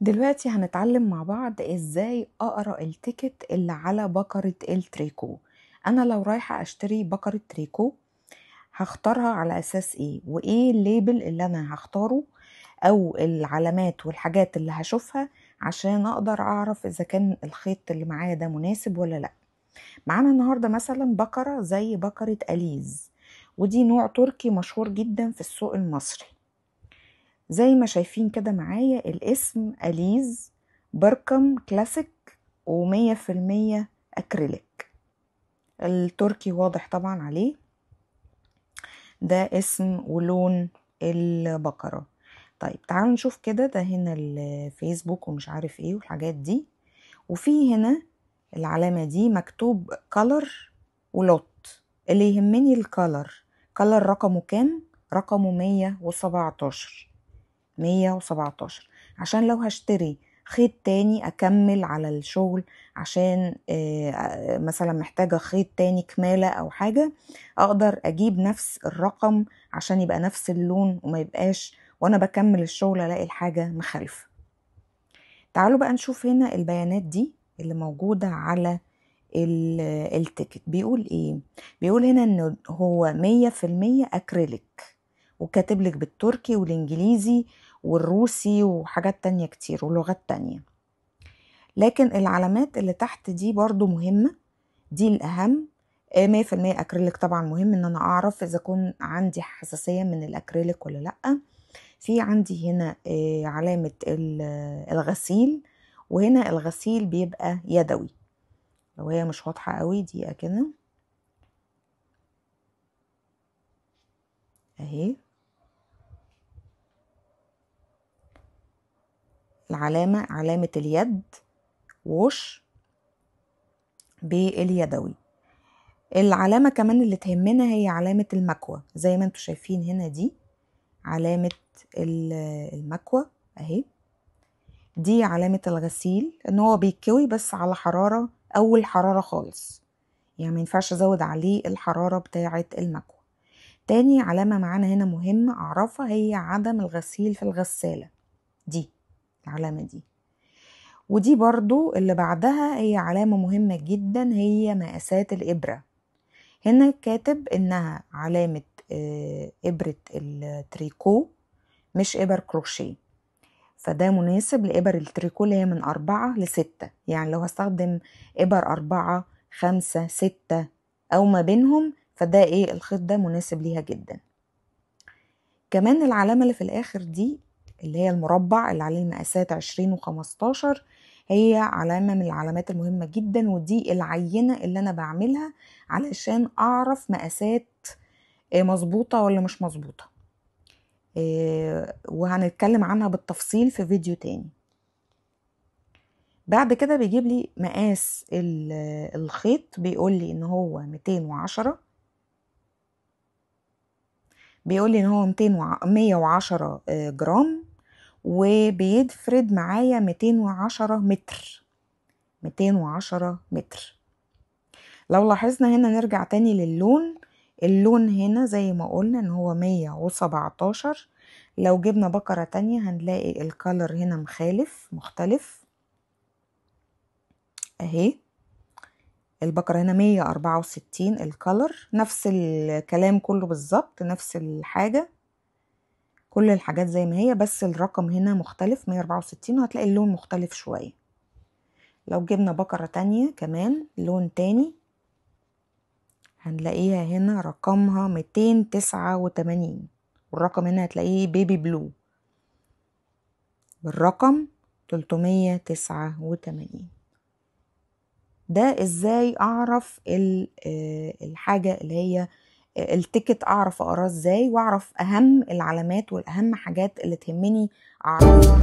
دلوقتي هنتعلم مع بعض ازاي اقرأ ال ticket اللي على بكرة التريكو. انا لو رايحة اشتري بكرة تريكو هختارها على اساس ايه، وايه ال label اللي انا هختاره او العلامات والحاجات اللي هشوفها عشان اقدر اعرف اذا كان الخيط اللي معايا ده مناسب ولا لا. معانا النهاردة مثلا بكرة زي بكرة أليز، ودي نوع تركي مشهور جدا في السوق المصري. زي ما شايفين كده معايا الاسم أليز بركم كلاسيك و100% أكريليك، التركي واضح طبعا عليه، ده اسم ولون البقرة. طيب تعالوا نشوف كده، ده هنا الفيسبوك ومش عارف ايه والحاجات دي، وفي هنا العلامة دي مكتوب color و lot. اللي يهمني ال color، color رقمه كام؟ رقمه 117، 117، عشان لو هشتري خيط تاني اكمل على الشغل، عشان مثلا محتاجة خيط تاني كمالة او حاجة، اقدر اجيب نفس الرقم عشان يبقى نفس اللون وما يبقاش وانا بكمل الشغل الاقي الحاجة مخالفة. تعالوا بقى نشوف هنا البيانات دي اللي موجودة على ال ticket. بيقول ايه؟ بيقول هنا انه هو 100% اكريليك، وكاتب لك بالتركي والانجليزي والروسي وحاجات تانية كتير ولغات تانية. لكن العلامات اللي تحت دي برضو مهمة، دي الأهم. 100% أكريليك طبعا مهم ان انا اعرف اذا كان عندي حساسية من الأكريليك ولا لأ. في عندي هنا علامة الغسيل، وهنا الغسيل بيبقى يدوي. لو هي مش واضحة قوي دقيقة كده اهي العلامة، علامة اليد ووش باليدوي. العلامة كمان اللي تهمنا هي علامة المكوى، زي ما انتوا شايفين هنا دي علامة المكوى اهي، دي علامة الغسيل ان هو بيتكوي بس على حرارة، اول حرارة خالص، يعني ما ينفعش ازود عليه الحرارة بتاعة المكوى. تاني علامة معانا هنا مهمة اعرفها هي عدم الغسيل في الغسالة، دي العلامة دي. ودي برضو اللي بعدها هي علامة مهمة جدا، هي مقاسات الإبرة. هنا كاتب إنها علامة إبرة التريكو مش إبر كروشيه، فده مناسب لإبر التريكو اللي هي من 4 ل6، يعني لو هستخدم إبر 4 5 6 أو ما بينهم فده إيه الخيط ده مناسب ليها جدا. كمان العلامة اللي في الآخر دي اللي هي المربع اللي عليه المقاسات 20 و15 هي علامة من العلامات المهمة جدا، ودي العينة اللي أنا بعملها علشان أعرف مقاسات مظبوطة ولا مش مظبوطة، وهنتكلم عنها بالتفصيل في فيديو تاني. بعد كده بيجيب لي مقاس الخيط، بيقول لي إن هو 210، بيقول لي إن هو 110 جرام، وبيفرد معايا 210 متر، 210 متر. لو لاحظنا هنا نرجع تاني للون، اللون هنا زي ما قلنا ان هو 117. لو جبنا بكرة تانية هنلاقي الكالر هنا مخالف مختلف اهي، البكرة هنا 164 الكالر، نفس الكلام كله بالظبط، نفس الحاجة، كل الحاجات زي ما هي، بس الرقم هنا مختلف 164، وهتلاقي اللون مختلف شوية. لو جبنا بكرة تانية كمان لون تاني هنلاقيها هنا رقمها 289، والرقم هنا هتلاقيه بيبي بلو بالرقم 389. ده ازاي اعرف الحاجة اللي هي ال ticket، اعرف اقراه ازاي واعرف اهم العلامات والاهم حاجات اللي تهمني اعرفها.